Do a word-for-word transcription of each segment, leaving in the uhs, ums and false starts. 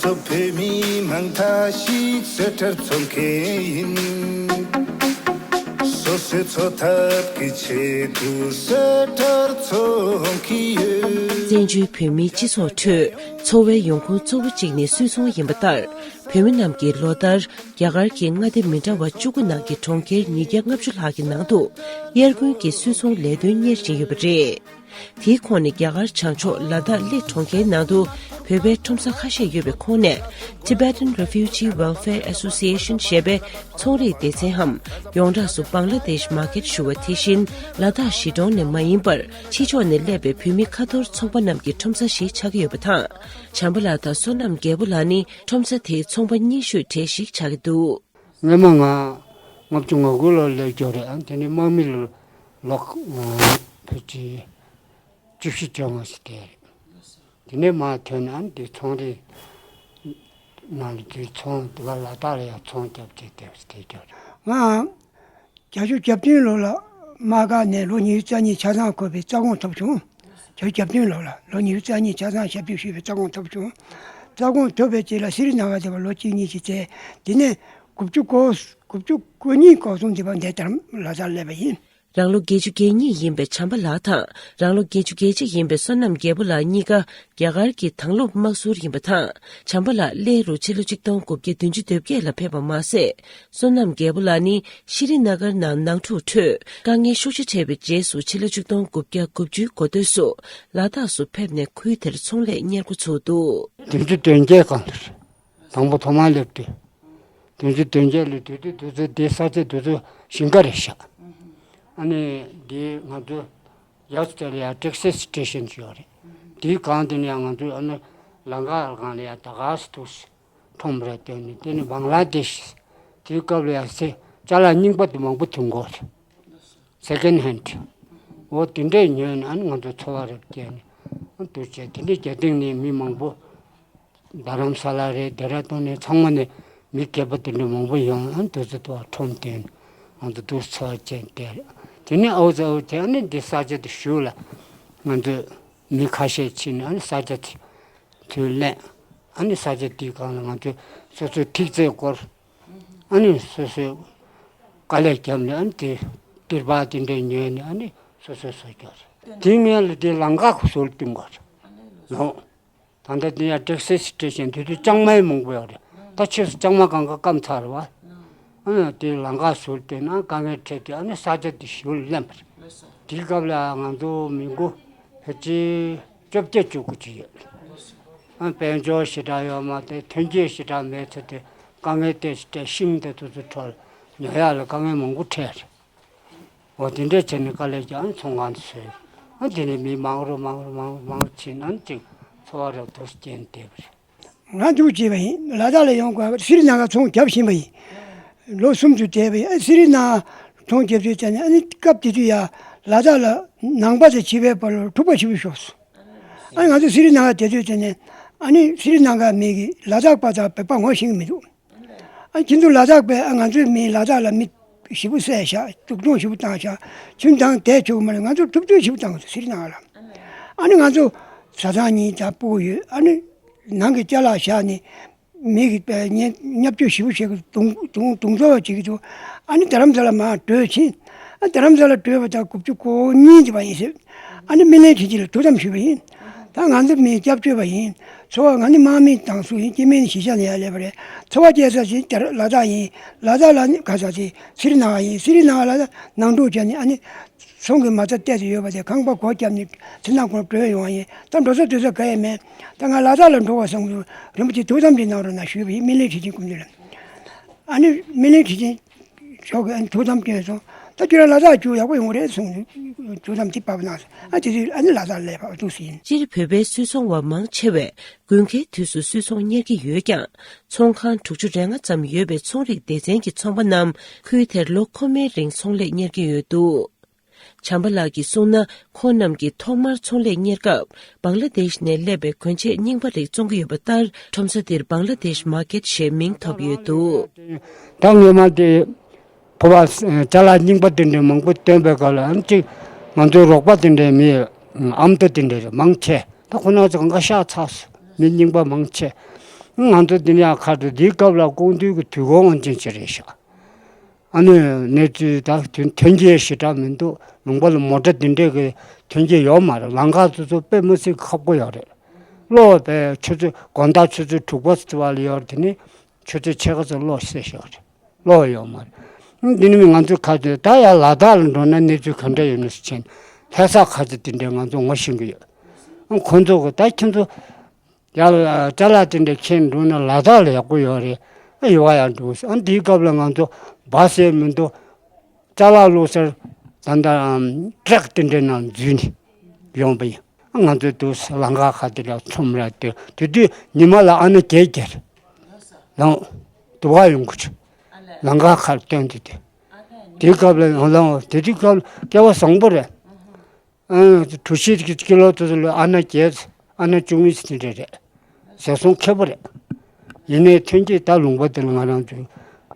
བོད་མི་མང་ཐག་ཞིག་སུ་ཊར་འཚོང་མཁན་ཡིན། སོ་སོའི་འཚོ་ཐབས་ཀྱི་ཆེད་དུ་སུ་ཊར་འཚོང་གི་ཡོད། བཙན་བྱོལ་བོད་མིའི་སྤྱི་ཚོགས་ཁྲོད་འཚོ་བའི་ཡོང་ཁུངས་གཙོ་བོ་གཅིག་ནི་སུད་ཚོང་ཡིན་པ་ལྟར། བོད་མི་རྣམས་ཀྱིས་ལོ་ལྟར་རྒྱ་གར་གྱི་མངའ་སྡེ་མི་འདྲ་བ་བཅུ་དགུ་ནང་གི་གྲོང་ཁྱེར་ཉིས་བརྒྱ་ལྔ་བཅུ་ལྷག་གི་ནང་དུ་དབྱར་དགུན་གྱི་སུད་ཚོང་ལས་དོན་གཉེར་བཞིན་ཡོད་པ་རེད། དེའི་ཁོངས་ནས་རྒྱ་གར་བྱང་ཕྱོགས་ལ་དྭགས་གླེ་གྲོང་ཁྱེར་ནང་དུ་བོད་པའི་ཁྲོམ་ས་ཁ་ཤས་ཡོད་པའི་ཁོངས་ནས་Tibetan Refugee Welfare Association ཞེས་པའི་ཚོང་རིགས་སྡེ་ཚན་འམ། ཡོངས་གྲགས་སུ་Bangladesh Market ཞུ་བ་དེ་བཞིན་ལ་དྭགས་གཞིས་གྲོང་ནས་མ་ཡིན་པར་ཕྱི་ཕྱོགས་ནས་སླེབས་པའི་བོད་མི་ཁ་ཐོར་ཚོང་པ་རྣམས་ཀྱི་ཁྲོམ་ས་ཞིག་ཆགས་ཀྱི་ཡོད་པ་དང་། བྱམས་པ་ལགས་དང་བསོད་ནམས་རྒྱལ་པོ་ལགས་ནི་ཁྲོམ་ས་དེའི་ཚོང་པ་རྙིང་ཤོས་གྲས་ཤིག་ཆགས་ཀྱི་འདུག་སྔོན་མ་ང་ལྔ་བཅུ་ང་དགུ་ལོར་སླེབས་རྒྱུ་རེད། ཨ་དེ་ནས་དམག་མི་ལ་ལོ་ཕལ་ཆེར་བཅུ་བཞི་བཅོ་ལྔ་ཞིག་བསྡད་རེད། དེ་ནས་མར་ཐོན་ནས་ཨ་འདི་ཚོང་རིགས་ནང་ལ་དེ་ཚོང་དེ་ག་ལ་དྭགས་ལ་ཡང་ཚོང་རྒྱབ་བྱས་བསྡད་བསྡད་རྒྱུ་རེད། ང་བརྒྱད་ཅུ་གྱ་བདུན་ལོ་ལ་དམག་སྒར་ནས་ལོ་ཉི་ཤུ་རྩ་གཉིས་ཆ་ཚང་འཁོར་བའི་རྩ་དགོངས་ཐོབ་བྱུང་། བརྒྱད་ཅུ་གྱ་བདུན་ལོ་ལ་ལོ་ཉི་ཤུ་རྩ་གཉིས་ཆ་ཚང་ཞབས་ཞུ་ཞུས་པའི་རྩ་དགོངས་ཐོབ་བྱུང་། རྩ་དགོངས་ཐོབ་པའི་རྗེས་ལ་སི་རི་ན་གར་དེ་བ་ལོ་གཅིག་གཉིས་ཤིག་བསྡད། དེ་ནས་དགུ་བཅུ་གོ་དགུ་བཅུ་གོ་གཉིས་གོ་གསུམ་དེ་བ་འདས་དར་ལ་དྭགས་སླེབས་པ་ཡིན། རང་ལོ་བརྒྱད་ཅུ་གྱ་གཉིས་ཡིན་པའི་བྱམས་པ་ལགས་དང་རང་ལོ་བརྒྱད་ཅུ་གྱ་གཅིག་ཡིན་པའི་བསོད་ནམས་རྒྱལ་པོ་ལགས་གཉིས་ཀ་རྒྱ་གར་གྱི་དྭང་སློབ་དམག་ཟུར་ཡིན་པ་དང་། བྱམས་པ་ལགས་གླེ་རུ་ཕྱི་ལོ་ཆིག་སྟོང་དགུ་བརྒྱ་བདུན་ཅུ་དོན་བརྒྱད་ལ་ཕེབས་པ་མ་ཟད། བསོད་ནམས་རྒྱལ་པོ་ལགས་ནི་ཤྲི་ནཱ་གར་ནང་ནང་འཁྲུག་ཁྲོད་དཀའ་ངལ་ཤུགས་ཆེ་འཕྲད་པའི་རྗེས་སུ་ཕྱི་ལོ་ཆིག་སྟོང་དགུ་བརྒྱ་དགུ་བཅུའི་འགོ་སྟོད་སུ་ལ་དྭགས་སུ་ཕེབས་ནས་ཁུལ་དེར་ཚོང་ལས་གཉེར་འགོ་ཚུགས་འདུག་བདུན་ཅུ་དོན་བརྒྱད་སྒང་དུ་རེད། དང་པོ་ཐོག་མར་སླེབས་དུས། བདུན་ཅུ་དོན་བརྒྱད་ལོའི་དུས་དུས་དུས་ཚོད་འདི་ས་ཆ་དུས་ཚོད་ཞིང་ཁ་རེད་ཤག་ཨ་ནི་འདི་ང་ཚོ་ཡག་ཚད་ལ་ཡང་ཊེག་སི་སི་ཊེ་ཤན་ཞིག་ཡོད་རེད། དེའི་སྒང་དེ་ནས་ཡང་ང་ཚོས་ཨ་ནི་ལམ་ཁ་སྒང་ལ་ཡང་ད་ག་སེ་འདུག་སེ་ཁྲོམ་རེ་བཏོན་ནས། དེ་ནི་བང་ལ་དེ་ཤི། དེའི་སྐབས་ལ་ཡང་སེ་ཅ་ལག་རྙིང་པ་དེ་མང་པོ་ཐོན་གོ་རེད། སེ་ཀེན་ཧེན་ཌི། འོ་དེ་འདྲས་ཉོས་ནས་ཨ་ནི་ང་ཚོ་འཚོ་བ་རེ་བསྐྱལ་ནས་ཨ་འདུག་བྱས། དེ་འདྲས་རྒྱ་སྟེང་ནས་མི་མང་པོ་རྡ་རམ་ས་ལ་རེད། ལྡེ་ར་ལྡུན་ནས་ཚང་མ་ནས་མི་སྐྱེས་པ་དེ་འདྲ་མང་པོ་ཡོང་། ཨ་དེ་ཚོ་དུ་བ་ཁྲོམ་བསྟན་ང་ཚོ་འདུག་འཚོ་བ་བྱས་བསྡད། དེ་ནས་ཨའུ་ཙི་ཨའུ་ཙི་ཨ་ནི་འདི་ས་ཆ་དེ་ཞུ་ལ་ང་ཚོ་མི་ཁ་ཤས་ཕྱིན་ནས་ཨ་ནི་ས་ཆ་དེ་ཚུར་ལེན། ཨ་ནི་ས་ཆ་དེའི་སྒང་ལ་ང་ཚོས་སོ་སོའི་ཐིག་ཚད་སྐོར་ཨ་ནི་སོ་སོའི་དཀའ་ལས་བརྒྱབ་ནས་ཨ་ནི་དེ་ཏིར་པ་དེ་འདྲ་ཉོས་ནས་ཨ་ནི་སོ་སོས་བཟོ་རྒྱུ་རེད། དེའི་སྔོན་ལ་དེ་ལམ་ཁ་ཟུར་བཏིང་དགོས་རེད། ལོ། ད་ལྟ་དེ་ཡང་ཊེག་སི་སི་ཊེ་ཤན་དེ་དུས་ལྕང་མའི་མང་པོ་ཡོད་རེད། ད་ཕྱིས་སུ་ལྕང་མ་གང་ག་སྐམ་ཚར་བ། ཨ་དེ་ལམ་ཁ་ཟུར་བཏིང་ན་དཀའ་ངལ་འཕྲད་དུས་ཨ་ནི་ས་ཆ་དེ་ཞུ་ལེན་པ་རེད། དེའི་སྐབས་ལ་ང་ཚོ་མི་མགོ་ཕལ་ཆེར་བཅོ་བརྒྱད་བཅུ་དགུ་ཅིག་ཡོད་རེད། ཨ་དཔལ་འབྱོར་ཞེ་དྲག་ཡོད་མ་རེད། ཐོན་སྐྱེད་ཞེ་དྲག་མེད་ཚེ་དེ་དཀའ་ངལ་དེ་ཞེ་དྲག་ཤིང་དེ་དུས་ཚོད་འཕྲོ་ཉོ་ཡག་ལ་དཀའ་ངལ་མང་པོ་འཕྲད་རེད། འོ་དེ་འདྲས་བྱས་ནས་དཀའ་ལས་ཀྱང་ཚོང་ཁང་དུ་བཟོས། ཨ་དེ་ནས་མི་མང་རུ་མང་རུ་མང་རུ་མང་རུ་ཕྱིན་ཨ་ནི་ཅིག་འཚོ་བ་རབ་ཏུ་སྐྱེལ་བསྡད་པ་རེད། ང་འདུག་བྱས་པ་ཡིན། ལ་དྭགས་ལ་ཡོང་དགོས་པ་སི་རི་ན་གར་ཚོང་རྒྱབ་བཞིན་པ་ཡིན། ལོ་གསུམ་དུ་བསྡད་པ་ཡིན། ཨ་སི་རི་ན་གར་ཚོང་རྒྱབ་དུས་ཙམ་ནས་ཨ་ནི་སྐབས་དེ་དུས་ཡ་ལ་དྭགས་ལ་ནང་པ་དང་བྱིས་པའི་བར་ལ་འཁྲུག་པ་ཞེ་པོ་ཤོར་སོང་། ཨ་ནི་ང་ཚོ་སི་རི་ན་གར་བསྡད་དུས་ཙམ་ནས་ཨ་ནི་སི་རི་ན་གར་མི་གིས་ལ་དྭགས་པ་དང་བོད་པ་ངོ་ཤེས་ཀྱི་མི་འདུག་ཨ་ཁྱེད་ཚོ་ལ་དྭགས་པས་ཨ་ང་ཚོའི་མི་ལ་དྭགས་ལ་མི་ཞེ་པོ་བསད་བཞག་སྡུག་སྦྱོང་ཞེ་པོ་བཏང་བཞག་ཁྱོད་དང་བསྡད་ཆོག་གི་མ་རེད། ང་ཚོར་ཐུབ་ཚོད་ཞེ་པོ་བཏང་གི་འདུག་སི་རི་ན་གར་ལ། ཨ་ནི་ང་ཚོ་བཟའ་ཚང་གཉིས་དང་སྤུ་གུ་ཡོད། ཨ་ནི་ནང་གི་ཅ་ལག་བཞག་ནས་མི་གི་བརྙས་བརྙས་བཅོས་ཞེ་པོ་བྱེད་གི་འདུག་རྡུང་རྡུང་རྡུང་རྡོག་བྱེད་གི་འདུག་ཨ་ནི་རྡ་རམ་ས་ལ་མར་བྲོས་ཕྱིན། ཨ་རྡ་རམ་ས་ལ་བྲོས་པ་དང་དགུ་བཅུ་གོ་གཉིས་འདི་པ་ཡིན་ཟེར། ཨ་ནི་སྨིན་གླིང་ཁྲི་ཆེན་ལ་ཐུགས་དམ་ཞུས་པ་ཡིན། ད་ང་ཚོ་མི་སྐྱབས་བཅོལ་བ་ཡིན། འཚོ་བ་ང་ནི་དམག་མི་དང་སུ་ཡིན་སྐྱེ་དམན་གཞིས་ཆགས་ནས་ཡར་སླེབས་པ་རེད། འཚོ་བ་སྐྱེལ་ས་ཞིག་ལ་དྭགས་ཡིན། ལ་དྭགས་ལ་ནི་ག་ས་ཞིག་སི་རི་ན་གར་ཡིན། སི་རི་ན་གར་ལ་ནང་འཁྲུག་བྱས་ནས་ཨ་ནི་ཚོང་གི་མ་རྩ་གཏད་དུ་ཡོད་པ་དེ་ཁང་པ་སྒོ་བརྒྱབ་ནས་ཚེ་ནང་ཁོང་བྲོས་ཡོང་བ་ཡིན། ད་འགྲོ་ས་སྡོད་ས་ག་ཡང་མེད། ད་ང་ལ་དྭགས་ལ་འགྲོ་བ་བསམ་རུང་རིན་པོ་ཆེ་ཐུགས་དམ་ཅིག་གནང་རོགས་གནང་ཞུས་པ་ཡིན། སྨིན་གླིང་ཁྲི་ཆེན་སྐུ་མདུན་ལ། ཨ་ནི་སྨིན་གླིང་ཁྲི་ཆེན་མཆོག་གིས་ཨ་ནི་ཐུགས་དམ་བསྐྱོན་སོང་། ད་ཁྱོད་རང་ལ་དྭགས་རྒྱུགས་ཡག་པོ་ཡོང་གི་རེད་གསུངས་ནས་ཐུགས་དམ་ཅིག་བབས་གནང་སོང་། ཨ་དེ་དུས་ཨ་ནི་ལ་དྭགས་སླེབས་པ་འདུག་སེ་ཡིན། སྤྱིར་བོད་པའི་སུད་ཚོང་བ་མང་ཆེ་བས་དགུན་ཁའི་དུས་སུ་སུད་ཚོང་གཉེར་གྱི་ཡོད་ཀྱང་། ཚོང་ཁང་དྲུག་ཅུ་རེ་ལྔ་ཙམ་ཡོད་པའི་ཚོང་རིགས་སྡེ་ཚན་གྱི་ཚོང་པ་རྣམས་ཁུལ་དེར་ལོ་འཁོར་མའི་རིང་ཚོང་ལས་གཉེར་གྱི་ཡོད་འདུག་བྱམས་པ་ལགས་ཀྱིས་གསུངས་ན། ཁོང་རྣམས་ཀྱིས་ཐོག་མར་ཚོང་ལས་གཉེར་སྐབས་བང་ལ་དེཤ་ནས་སླེབས་པའི་གོན་ཆས་རྙིང་པ་རིགས་བཙོང་གི་ཡོད་པ་ལྟར། ཁྲོམ་ས་འདིར་བང་ལ་དེཤ་མར་ཀེཊ་ཞེས་མིང་ཐོབ་ཡོད་འདུག་ད་སྔོན་མ་དེ་ཕོར་པ་ཅ་ལག་རྙིང་པ་དེ་འདྲའི་མང་པོ་བཏོན་པའི་སྐབས་ལ་ཨ་ནི་གཅིག་ང་ཚོའི་རོགས་པ་དེ་འདྲའི་མི་ཨ་མདོ་དེ་འདྲའི་མང་ཆེ། ད་ཁོ་ན་ཚོ་གང་ག་ཤ་ཚ་སོང་། མི་རྙིང་པ་མང་ཆེ། ང་ཚོ་འདི་ནས་ཁ་ཏོ་འདིའི་སྐབས་ལ་སྐུང་དུས་ཀྱི་དུས་འཁོར་དབང་ཅན་ཅིག་རེད་ཤག་ཨ་ནི་གནས་ཚུལ་ད་ཐོན་ཐོན་སྐྱེད་ཞེ་དྲག་མི་འདུག་ལུང་པ་ལ་མོ་ཊ་འདི་འདྲས་ཀྱི་ཐོན་སྐྱེད་ཡོད་མ་རེད། ལམ་ཁ་ཚོ་ཚོ་དཔེ་མི་སྲིད་ཁག་པོ་ཡོད་རེད། གློག་པའི་ཆུ་ཚོད་དགོང་དག་ཆུ་ཚོད་དྲུག་པ་ཙམ་ལ་ཡོད་རེད། དེ་ནས་ཆུ་ཚོད་ཕྱེད་ཀ་ཙམ་གློག་སད་ཤག་རེད། གློག་ཡོད་མ་རེད། འདི་ནི་ང་ཚོའི་ཁ་ཆེ་ད་ཡར་ལ་དྭགས་ལ་འགྲོ་ན་གནས་ཚུལ་ག་འདྲ་ཡོད་ན་ཟེར་ཕྱིན་ལྷ་ས་ཁ་ཆེ་དེ་འདྲས་ང་ཚོ་ངོ་ཤེས་ཀྱི་ཡོད། ཁོང་ཚོ་གི་ད་ཁྱེད་ཚོ་ཡར་ཅ་ལག་དེ་འདྲས་ཁྱེར་འགྲོ་ན་ལ་དྭགས་ལ་ཡག་པོ་ཡོད་རེད། ཨ་ཡོད་ཡག་འགྲོ་ཟེར། ཨ་འདིའི་སྐབས་ལ་ང་ཚོ་བ་ཟེར་མི་འདུག་ཅ་ལག་བླུགས་སར་ད་ལྟ་ཊྲག་དེ་འདྲའི་ནང་འཛུལ་ནས་ཡོང་པ་ཡིན། ང་ཚོའི་དུས་ལམ་ཁ་ཁ་དེ་ལ་ཚོམ་ར་དེ་དེ་དུས་ཉི་མ་ལ་ཨ་ན་བརྒྱད་བརྒྱད་ལང་དུ་བ་ཡོང་གི་ཆུ་ལམ་ཁ་ཁར་སྟོན་དེ་དེ་དེའི་སྐབས་ལ་ཡང་ལང་དེ་དུས་སྐབས་ལ་སྐལ་བ་བཟང་པོ་རེད། ཨ་གྲུ་བཞི་གི་ཀི་ལོ་དེ་ཚོ་ལ་ཨ་ན་བརྒྱད་ཨ་ན་བཅུ་གཉིས་དེ་འདྲ་རེད། ཟས་སོང་ཁེ་པོ་རེད། ཡིན་ནའི་ཐོན་སྐྱེད་ད་ལུང་པ་དེ་ལ་ང་རང་ཚོའི་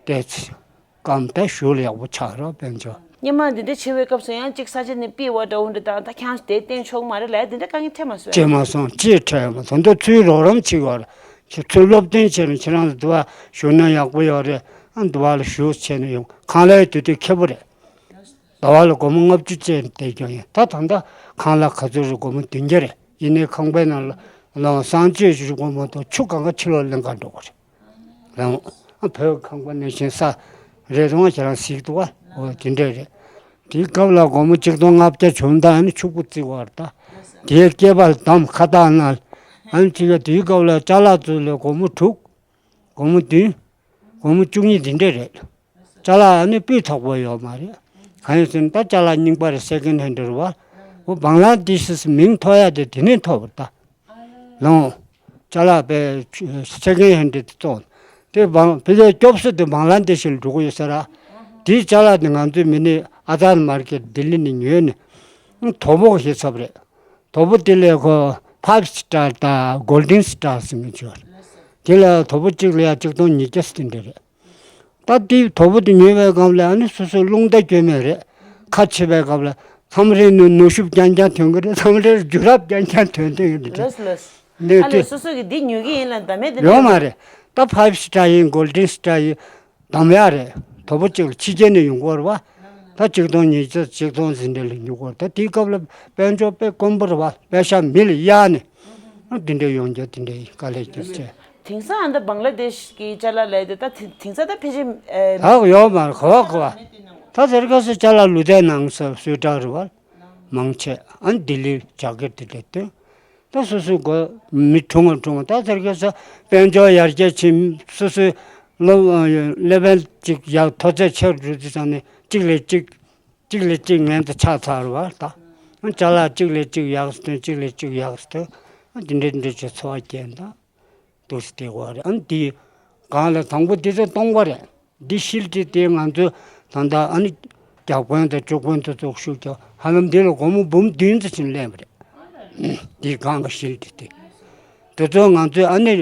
བལྟས་ཚེ། སྐམ་ད་ཞུ་ལ་ཡག་པོ་ཆགས་རོགས་དཔལ་འབྱོར། སྙེ་མ་འདི་འདྲ་བྱེད་པའི་སྐབས་སུ་ཡང་གཅིག་ས་ཆ་ནས་ཕུད་པ་འདྲ་བོ་འདྲ་དང་ད་ཁྱང་དེ་བསྟན་ཆོག་མ་རེད་ལ་འདི་འདྲ་དཀའ་ངལ་འཕྲད་མ་སོང་། ཅེས་མ་སོང་ཅེས་འཕྲད་ཡོང་མ་སོང་། ད་ཚུལ་རོགས་རམ་བྱེད་དགོས་རེད། ཁྱེད་ཚོས་སློབ་སྟོན་བྱས་ནས་ཁྱེད་རང་ཚོ་འདི་བ་ཞུ་ན་ཡག་པོ་ཡོད་རེད། ཨ་འདི་བ་ལ་ཞུ་བྱས་ནས་ཡོང་ཁང་གླའི་དུས་དེ་ཁེ་པོ་རེད། ཟླ་བ་ལ་སྒོར་མོ་ལྔ་བཅུ་བཅས་བསྡད་ཀྱང་ཡིན། ད་ད་ལྟ་ཁང་གླ་ག་ཚོད་རེད། སྒོར་མོ་བདུན་བརྒྱ་རེད། ཡིན་ནའི་ཁང་པའི་ནང་ལ་ལ་གསང་སྤྱོད་ཞུ་སྒོར་མོ་དང་ཆུ་གང་ག་ཕྱི་ལོགས་ལེན་ག་འགྲོ་གི་རེད། རང་བོད་ཁང་པ་ནང་བཞིན་ས་རེད་རུང་ཁྱེད་རང་གཟིགས་འདུག་བ། འོ་དེ་འདྲས་རེད། དེའི་སྐབས་ལ་སྒོར་མོ་གཅིག་སྟོང་ལྔ་བརྒྱ་བྱུང་། ད་ཨ་ནི་ཕྱུག་པོ་བརྩི་བར་ད། དེའི་སྐེད་པ་ལ་བསྡམས་ཁ་བཏགས་ན། ཨ་ནི་ཅིག་དེའི་སྐབས་ལ་ཅ་ལག་ཚོ་ལ་སྒོར་མོ་དྲུག་སྒོར་མོ་བདུན། སྒོར་མོ་བཅུ་གཉིས་དེ་འདྲས་རེད། ཅ་ལག་ཨ་ནི་སྤུས་དག་པོ་ཡོད་མ་རེད། གང་ཡིན་ཟེར་ན་ད་ཅ་ལག་རྙིང་པ་རེད། སེ་ཀེན་ཧེན་ཌི་རེད་བ། འོ་བང་ལ་དེ་ཤི་མིང་ཐོགས་ཡ་དེ་དེ་ནས་ཐོབ་པ་རེད་ད། ལོང་། ཅ་ལག་པའི་སེ་ཀེན་ཧེན་ཌི་དེ་བཙོང་། དེ་བང་ཕི་ལའི་སྐྱོབ་གསོ་དེ་བང་ལ་དེ་ཤི་ལ་འགྲོ་གི་ཡོད་ས་ར། དེའི་ཅ་ལག་དེ་ང་ཚོའི་མི་ནི་ཨ་ཛཱར་མར་ཀེ་ཊི་ལྡི་ལི་ནས་ཉོས་ནས། དོ་པོ་ཞེས་ཚབ་རེད། དོ་པོ་དེ་ལས་ཁོ་ཕའིབ་སི་ཊར་དང་གོལ་ཌེན་སི་ཊར་ཟེར་མི་ཅིག་ཡོད་རེད། དེ་ལ་དོ་པོ་གཅིག་ལ་ཡ་གཅིག་སྟོང་ཉིས་བརྒྱ་ཟེར་དེ་འདྲ་རེད། ད་དེ་དོ་པོ་དེ་ཉོས་པའི་སྒང་ལ་ཨ་ནི་སོ་སོའི་རླུང་རྟ་སྐྱོན་མེད་རེད། ཁ་ཕྱེ་བའི་སྒང་ལ་མཚམས་རེ་ནུ་ནུ་ཤུབས་རྐྱང་རྐྱང་ཐོན་གི་རེད། མཚམས་རེ་རྒྱུ་རབས་རྐྱང་རྐྱང་ཐོན་ཐོན་གི་རེད། ལོས་ལོས། འདི་ཨ་ལས་དེ་སོ་སོ་གི་འདི་ཉོ་གི་ཡིན་ལ་འདམ་མེད་དེ་ཡོད་མ་རེད། ད་ཕའིབ་སི་ཊར་ཡིན་གོལ་ཌེན་སི་ཊར་ཡིན། འདམ་ཡག་རེད། དོ་པོ་གཅིག་ལ་ཕྱི་རྒྱལ་ནས་ཡོང་གི་ཡོད་རེད་བ། ད་གཅིག་སྟོང་ཉིས་བརྒྱ་གཅིག་སྟོང་ཟིན་འདྲ་ལ་ཉོ་གི་ཡོད་རེད། ད་དེའི་སྐབས་ལ་དཔལ་འབྱོར་དཔེ་དཀོན་པོ་རེད་བ། པེ་ཤ་མི་ལ་གཡར་ནས། ཨ་དེ་འདྲ་ཡོང་རྒྱུ་དེ་འདྲ་ཡིན། དཀའ་ལས་ཁྱོད་ཅེས། དེང་སང་ཨ་ད་བང་ལ་དེ་ཤི་གི་ཅ་ལག་ལས་དེ་ད་དེ་དེང་སང་ད་ཕལ་ཆེར་ཨེ། ད་ཡོད་མ་རེད། ག་བ་ག་བ། ད་ཟེར་ག་སེ་ཅ་ལག་ལུས་རྟེན་ནང་སོ་སོའི་འདྲ་རེད་བ། མང་ཆེ་ཨ་ལྡི་ལི་རྒྱ་སྐད་དེ་འདྲ་སྟོན། ད་སོ་སོའི་སྒོ་མི་གྲུང་བ་གྲུང་བ། ད་ཟེར་ག་ས་དཔལ་འབྱོར་ཡར་རྒྱས་ཕྱིན། སོ་སོའི་སློབ་ལེ་ཝལ་གཅིག་ཡར་མཐོ་ཚད་ཆེར་འགྲོ་དུས་ཙང་ནས་གཅིག་ལས་གཅིག་གཅིག་ལས་གཅིག་ངན་དུ་ཆགས་ཚར་བ་ད། ཅ་ལག་གཅིག་ལས་གཅིག་ཡག་སུ་ཐོན། གཅིག་ལས་གཅིག་ཡག་སུ་ཐོན། ཨ་འདི་འདྲ་འདི་འདྲ་བྱས་འཚོ་བ་སྐྱེལ་ད། འདུག་སེ་བསྡད་ཡོད་རེད། ཨ་ནི་དེའི་སྒང་ལ་དང་པོ་དེ་ཚོ་སྟོང་པ་རེད། འདི་ཤིལ་ཏེ་དེ་ང་ཚོས་ད་ལྟ་ཨ་ནི་རྒྱ་དཔོན་དང་བཅུ་དཔོན་དེ་ཚོ་ཞུགས་ཀྱང་ཧ་ལམ་འདི་ལ་སྒོར་མོ་འབུམ་བདུན་ཙམ་ཞིག་ལེན་པ་རེད། འདིའི་སྒང་ལ་ཤིལ་ཏེ་དེ་དེ་ཚོ་ང་ཚོས་ཨ་ནི་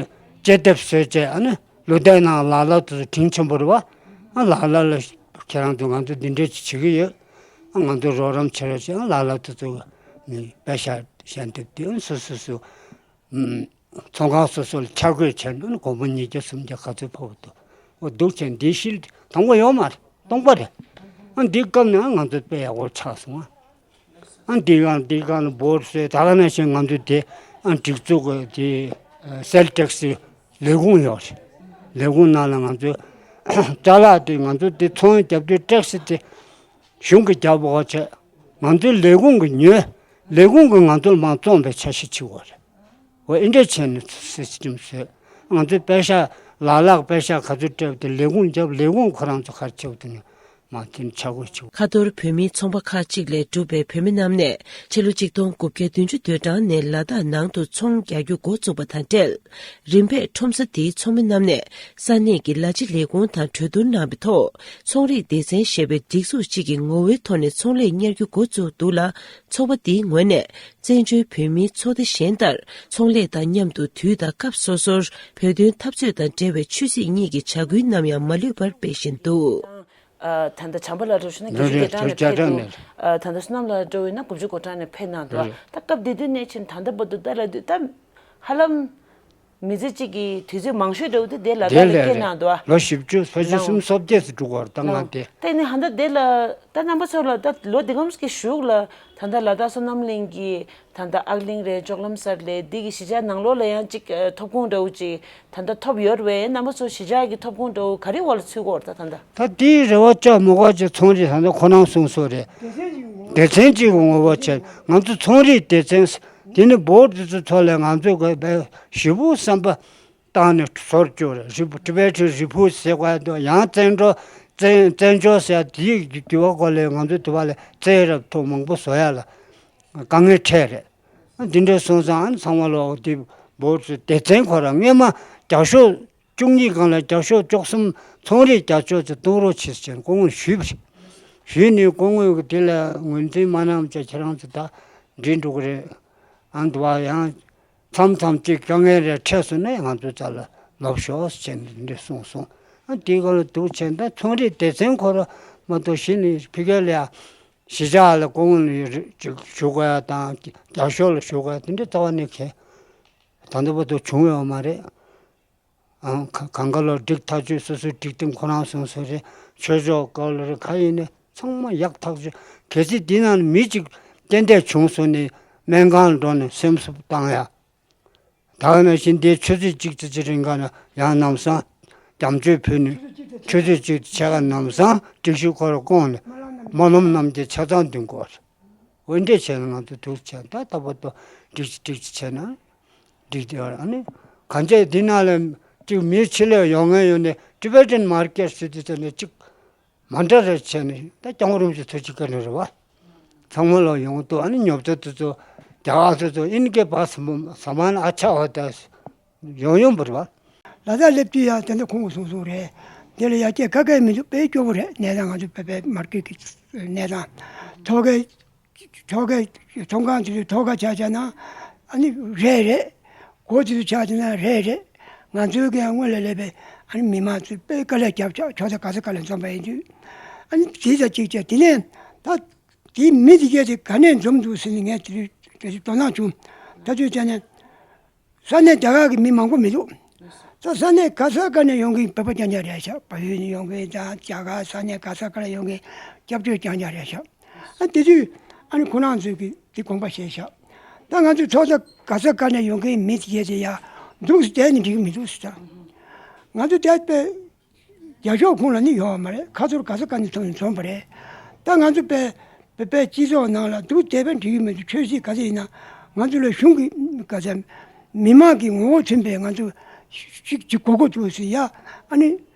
དཔྱད་དེབ་བཟོས་བྱས། ཨ་ནི་ལོ་ཟླའི་ནང་ལ་ལ་དེ་ཚོ་དྲིན་ཆེན་པོ་རེད་བ། ཨ་ལ་ལ་ལ་ཁྱེད་རང་ཚོ་ང་ཚོ་འདི་འདྲས་ཅིག་བྱེད་ཀྱི་ཡོད། ཨ་ང་ཚོ་རོགས་རམ་བྱེད་རོགས་བྱེད། ཨ་ལ་ལ་དེ་ཚོ་ནི་པེ་ཤ་ཞལ་འདེབས་དེ་ཨ་སོ་སོ་སོ། ཚོང་ཁང་སོ་སོ་ལ་ཆ་བགོས་བྱས་ན་སྒོར་མོ་ཉིས་བརྒྱ་སུམ་བརྒྱ་ག་ཚོད་ཕོག་འདུག་འོ་འདུག་བྱས་འདི་ཤིལ་དང་པོ་ཡོད་མ་རེད། སྟོང་པ་རེད། ཨ་འདི་སྐབས་ནས་ང་ཚོ་དཔེ་ཡག་པོ་ཆགས་སོང་ཨ། ཨ་འདི་གང་འདི་གང་ལ་འབོར་བཟོས། ད་ག་ནང་བཞིན་ང་ཚོ་དེ་ཨ་སྒྲིག་འཛུགས་ཀྱི་དེ་སེལ་ཊེག་སི་ལས་ཁུངས་ཡོད་རེད། ལས་ཁུངས་ནང་ལ་ང་ཚོ་ཅ་ལག་དེ་ང་ཚོ་དེ་ཚོང་རྒྱབ་དུས་ཊེག་སི་དེ་གཞུང་གི་རྒྱབ་འོག་བྱས། ང་ཚོའི་ལས་ཁུངས་ཀྱི་ཉོས། ལས་ཁུངས་ཀྱིས་ང་ཚོར་མར་བཙོངས་པའི་འཆར་གཞི་བྱེད་དགོས་རེད། འོ་ཨེ་འདྲས་བྱས་ནས་སིས་ཊེམ་བཟོས། ང་ཚོའི་པེ་ཤ་ལ་ལག་པེ་ཤ་ག་ཚོད་སྤྲད་པ་དེ་ལས་ཁུངས་རྒྱབ། ལས་ཁུངས་ཁོ་རང་ཚོ་ག་རེ་བྱེད་པ་དེ་ནས་མར་དེ་ནས་ཆ་བགོས་བྱེད། ཁ་ཐོར་བོད་མིའི་ཚོང་པ་ཁག་ཅིག་ལས་གྲུབ་པའི་བོད་མི་རྣམས་ནས་ཕྱི་ལོ་ཆིག་སྟོང་དགུ་བརྒྱ་བདུན་ཅུ་དོན་གྲངས་ནས་ལ་དྭགས་ནང་དུ་ཚོང་རྒྱག་རྒྱུ་འགོ་བཙུགས་པ་དང་འབྲེལ། རིམ་པས་ཁྲོམ་ས་དེའི་ཚོང་མི་རྣམས་ནས་ས་གནས་ཀྱི་ལ་ཕྱི་ལས་ཁུངས་དང་གྲོས་བསྡུར་གནང་བའི་ཐོག་ཚོང་རིག་སྡེ་ཚན་ཞེས་པའི་སྒྲིག་འཛུགས་གཅིག་གི་ངོ་བོའི་ཐོག་ནས་ཚོང་ལས་གཉེར་རྒྱུ་འགོ་བཙུགས་འདུག་ལ། ཚོགས་པ་འདིའི་ངོས་ནས་བཙན་བྱོལ་བོད་མིའི་ཚོགས་སྡེ་གཞན་ལྟར་ཚོང་ལས་དང་མཉམ་དུ་དུས་དང་སྐབས་སོ་སོར་བོད་དོན་འཐབ་རྩོད་དང་འབྲེལ་བའི་ཆོས་སྲིད་གཉིས་ཀྱི་བྱ་འགུལ་རྣམས་ཡང་མ་ལུས་པར་སྤེལ་བཞིན་འདུག། ཨ། ད་ལྟ་བྱམས་པ་ལགས་འགྲོ་ཤུལ་ན་རེད་རེད། བརྒྱད་ཅུ་གྱ་གྲངས་ནས་ཕེབས་འདུག། རྒྱ་གྲངས་ནས། ཨ། ད་ལྟ་བསོད་ནམས་ལགས་འགྲོ་ཡིན་ན་དགུ་བཅུ་གོ་གྲངས་ནས་ཕེབས་གནང་འདུག། རེད། ད་སྐབས་དེ་དུས་ནས་ཕྱིན་ད་ལྟ་བར་དུ་ད་ལ་དུས་ད་ཧ་ལམ་ མི་ཚེ་གཅིག་གི་དུས་ཚོད་མང་ཤོས་འདྲ་བོ་དེ་དེ་ལ་དྭགས་ལ་སྐྱེལ་གནང་འདུག་ཨ། ལོ་བཞི་བཅུ་ཕལ་ཆེར་ལའོ། སུམ་ཅུ་སོ་བརྒྱད་ཙམ་འགྲོ་གི་ཡོད་རེད་ད་ལའོ། ང་དེ། ད་ནི་ཧ་ད་དེ་ལ་ད་རྣམ་པ་ཚོ་ལ་ད་ལོ་འདི་གམ་གྱི་གཞུག་ལ་ད་ལྟ་ལ་དྭགས་སོ་ནམ་གླིང་གི་ད་ལྟ་ཨག་གླིང་རེད། ལྕོག་ལམ་སར་རེད། འདི་གི་གཞིས་ཆགས་ནང་ལོགས་ལ་ཡང་ཅིག་ཨ་ཐོབ་ཁུངས་འདྲ་བོ་ཅིག་ད་ལྟ་ཐོབ་ཡོད་རེད་པས། རྣམ་པ་ཚོ་གཞིས་ཆགས་ཀྱི་ཐོབ་ཁུངས་འདྲ་བོ་ག་རེ་འོག་ལ་ཚུད་ཀྱི་ཡོད་རེད་ད་ད་ལྟ། ད་དེའི་རེ་བ་བཅག་མི་དགོས་ཅིག་ཚོང་རིགས་ད་ལྟ་ཁོ་རང་གསུངས་སོང་རེད། སྡེ་ཚན་གཅིག་གི་ངོ་བོ་བྱས། ང་ཚོ་ཚོང་རིགས་སྡེ་ཚན་དེ་ནི་བོད་དེ་ཚོའི་ཐོག་ལ་ང་ཚོ་གི་བས་ཞེ་པོ་བསམ་པ་བཏང་ནས་བཟོ་བཅུག་རེད། རི་ཊི་བེ་ཊན་རི་ཕུ་ཟེར་བ་དང་ཡང་བཙན་བྱོལ་བཙན་བཙན་བྱོལ་ཟེར་དེའི་དུས་བ་གོ་ལས་ང་ཚོ་དུས་བ་ལས་བཙན་རབས་ཐོག་མང་པོ་བཟོ་ཡ་ལ་དཀའ་ངལ་འཕྲད་རེད། འདི་འདྲ་སོང་ཙང་ཨ་ནི་ཚང་མ་ལོག་དེ་བོད་སྡེ་ཚན་ཁོ་རང་སྔོན་མ་རྒྱ་ཤོག་བཅུ་གཉིས་སྒང་ལ་རྒྱ་ཤོག་བཅུ་གསུམ་ཚོང་རིགས་རྒྱ་ཤོག་ཅིག་གཏོང་རོགས་བྱེད་ཟེར་སྐུ་ངོ་ཞུས་པ་རེད། ཞུས་ནས་སྐུ་ངོས་ཀྱི་དེ་ལ་ངོས་འཛིན་མ་གནང་བྱས་ཁྱེད་རང་ཚོ་ད་འགྲིག་འགྲོ་གི་རེད། ཨ་འདི་བ་ཡང་མཚམས་མཚམས་ཅིག་དཀའ་ངལ་རེ་འཕྲད་སོང་ན་ང་ཚོའི་རྩ་ལ་ལོབས་ཤོག་ཟེར་ནས་འདི་འདྲ་གསུངས་སོང་། ཨ་དེའི་སྒང་ལ་འདུག་བྱས་ད་ཚོང་རིགས་སྡེ་ཚན་ཁོ་རང་མ་གཏོགས་གཞི་ནས་ཕ་གི་ལ་ཡ་གཞིས་ཆགས་ལ་སྐུ་ངོ་ནས་ཅིག་ཞུ་དགོས་ཡ་དང་རྒྱ་ཤོག་ལ་ཞུ་དགོས་ཡ་དེ་འདྲ་རྩ་བ་ནས་གལ་ད་ལྟ་བར་དུ་བྱུང་ཡོད་མ་རེད། ཨང་ག་གང་ག་ལོ་སྒྲིག་ཐག་གཅོད་སོ་སོའི་སྒྲིག་སྟེང་ཁོ་རང་སོང་སོང་རེད། ཆོས་ཕྱོགས་སྐོར་ལ་རེད། ག་ཡིན་ནའི་ཚང་མ་ཡག་ཐག་ཆོད། གལ་སྲིད་འདི་ནང་མི་གཅིག་རྐྱེན་འདས་བྱུང་སོང་ནས་སྨན་ཁང་ལ་འགྲོ་ནས་སེམས་གསོ་བཏང་ཡ། ད་ག་ནང་བཞིན་འདིའི་ཆུ་ཚོད་གཅིག་ཙམ་ཅིག་རིང་ག་ན་ཡང་ལམ་སང་རྒྱ་མཆོད་ཕུལ་ནས་ཆུ་ཚོད་གཅིག་ཕྱེད་ཀ་ལམ་སང་སྒྲིག་ཞུ་ཁོ་ར་བསྐོངས་ནས་སྨོན་ལམ་རྣམས་ཀྱི་ཆ་ཚང་འདོན་དགོས། འོན་ཏེ་བྱས་ན་ང་ཚོ་ཐུགས་བྱས་ད་ལྟ་བར་དུ་སྒྲིག་སྒྲིག་བྱས་ན་སྒྲིག་དེ་ཨ་ནི་གང་ཅི་འདི་ནང་ལ་ཅིག་མི་ཕྱི་ལས་ཡོང་མཁན་ཡོད་ནས་ཊི་བེ་ཊན་མར་ཀེཊ་ཟེར་དུས་ཙམ་ནས་ཅིག་མ་འདྲ་རེ་བྱས་ནས་ད་སྐྱོང་རུམ་གྱི་ཚོད་ཅིག་ག་ནས་རེད་བ། ཚང་མ་ལ་ཡོང་དུས་ཨ་ནི་ཉོ་ཚོང་དེ་ཚོ་རྒྱ་གར་དེ་ཚོ་ཨིན་གེ་བ་ས་མ་ན་ཨ་ཆ་བ་ད། ཡོང་ཡོང་བར་བ། ལ་དྭགས་སླེབས་དུས་ཡང་དེ་འདྲ་ཁོང་གིས་གསུངས་གསུངས་རེད། དེ་ལ་ཡ་སྐྱེ་ཁ་སྐད་མི་འདུག་དཔེ་སྐྱོ་བོ་རེད། གནས་སྟངས་ང་ཚོ་བོད་པའི་མར་ཀེཊ་ཀྱི་གནས་སྟངས། ཐོག་ཁའི་ཐོག་ཁའི་ཚོང་ཁང་དེ་ཚོའི་ཐོག་ཁ་ཆ་བཞག་ན་ཨ་ནི་རེད་རེད། སྒོ་དེ་ཚོ་ཆ་བཞག་ན་རེད་རེད། ང་ཚོའི་གི་སྔོན་ལ་སླེབས་པའི་ཨ་ནི་མི་མང་ཚོས་དཔེ་དཀའ་ལས་བརྒྱབ་ཆགས་ཆོག་ས་ག་ས་ག་ལ་འཛོམས་པ་ཡིན་དུས་ཨ་ནི་དེ་ཚ་གཅིག་བྱས་དེ་ནས་ད་དེའི་མི་དེ་གས་དེ་ག་ནས་འཛོམས་འདུག་ཟེར་ནས་ངས་དེ་དུས་དེ་དུས་དོ་སྣང་བྱུང་། ད་དུས་བྱས་ནས། ས་གནས་རྒྱ་གར་གྱི་མི་མང་པོ་མི་འདུག་ད་ས་གནས་ག་ས་ག་ནས་ཡོང་གི་བོད་པ་རྐྱང་རྐྱང་རེད་ཤག་བལ་ཡུལ་ནས་ཡོང་གི་དང་རྒྱ་གར་ས་གནས་ག་ས་ག་ལ་ཡོང་གི་སྐྱབས་བཅོལ་རྐྱང་རྐྱང་རེད་ཤག་ཨ་དེ་དུས་ཨ་ནི་ཁོ་རང་ཚོས་ཀྱི་དེ་དགོངས་པ་བཞེས་ཤག་ད་ང་ཚོས་ཚོགས་གཙོ་ག་ས་ག་ནས་ཡོང་གི་མི་དེ་གས་དེ་ཡ་འདུག་སེ་བསྡད་ནས་འགྲིག་གི་མི་འདུག་ཟེར། ད་ང་ཚོ་བསྡད་པའི་རྒྱ་ཤོག་ཁོངས་ལ་ནི་ཡོད་མ་རེད། ཁ་ཐོར་ག་ས་ག་ནས་ཐོན་ནས་འཛོམས་པ་རེད། ད་ང་ཚོ་བོད་བོད་པའི་སྤྱི་ཚོགས་ནང་ལ་འདུག་བསྡད་པའི་འགྲིག་གི་མི་འདུག་ཆོས་སྲིད་ག་ཚོད་ཡིན་ན་ང་ཚོ་ལ་གཞུང་གི་ག་ཚོད་མི་མང་གི་ངོ་བོ་མཚོན་པའི་ང་ཚོ་ཅིག་ཅིག་གོ་གོ་འདུག་ཟེར་ཡ། ཨ་ནི་